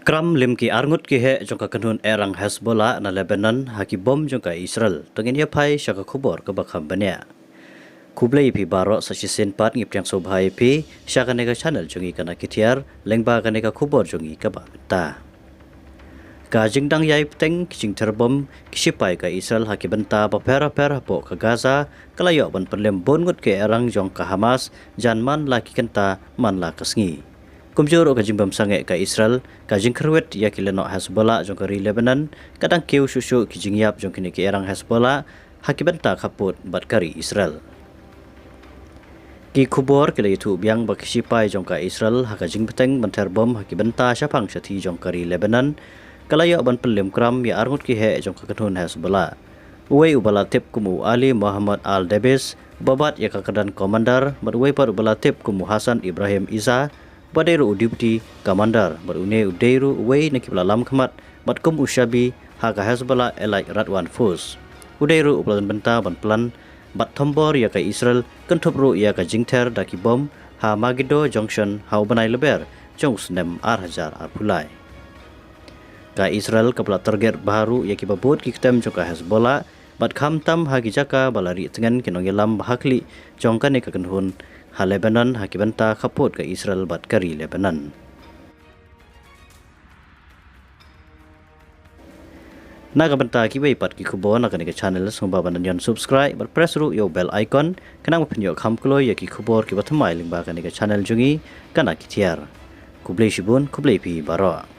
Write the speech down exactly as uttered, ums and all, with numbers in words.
Kram lim ki arngut ki heh jong ka kynhun erang Hezbollah na Lebanon ha ki bom jong ka Israel. To ngin ïa phai sha ka khubor kaba kham bniah. Khublei phi baroh, sa shisien pat ngi pdiang sngewbha ïa phi sha kane ka channel jong ngi Kana Ki Thiar, lyngba kane ka khubor jong ngi kaba mynta. Ka jingdang ïai bteng ki jingther bom ki shipai ka Israel ha ki bynta bapher bapher hapoh ka Gaza ka la ïoh ban pynlem bun ngut ki erang jong ka Hamas, jan man la ki kynta man la ka sngi. Kumjuh ruh ka jingbym sangeh ka Israel, ka jingkhyrwit ïa ki lehnoh Hezbollah jong ka ri Lebanon, ka dang kiew shuh shuh ki jingïap jong kine ki erang Hezbollah ha ki bynta khappud bad ka ri Israel. Ki khubor ki la ïathuh biang ba ki shipai jong ka Israel ha ka jingbteng ban ther bom ha ki bynta shaphang shathie jong ka ri Lebanon, ka la ïoh ban pynlem kram ïa arngut ki heh jong ka kynhun Hezbollah. Uwei uba la tip kum u Ali Mohammad Al Debis, uba bat ïa ka kyrdan commander, bad uwei pat uba la tip kum u Hassan Ibrahim Isa, uba dei ruh u deputy commander, bad une u dei ruh uwei na kiba la lam khmat bad kum u shabi ha ka Hezbollah Elite Radwan Force. U dei ruh uba la don bynta ban plan bad thombor ïa ka Israel, kynthup ruh ïa ka jingther da ki bom ha Megiddo Junction ha u bnai Lber jong u snem ar hajar arphew lai. Ka Israel kaba la target bha ruh ïa kiba bud ki ktem jong ka Hezbollah, bad khamtam ha ki jaka ba la rieh tngen ki nongïalam ba haklieh jong kane ka kynhun ha Lebanon ha ki bynta khappud ka Israel bad ka ri Lebanon. Na ka bynta kiwei pat ki khubor na kane ka channel, sngewbha ban ïa subscribe bad press ruh ïa u bell icon, khnang ba phin ïoh kham kloi ïa ki khubor kiba thymmai lyngba kane ka channel jong ngi Kana Ki Thiar. Khublei shibun, khublei phi baroh.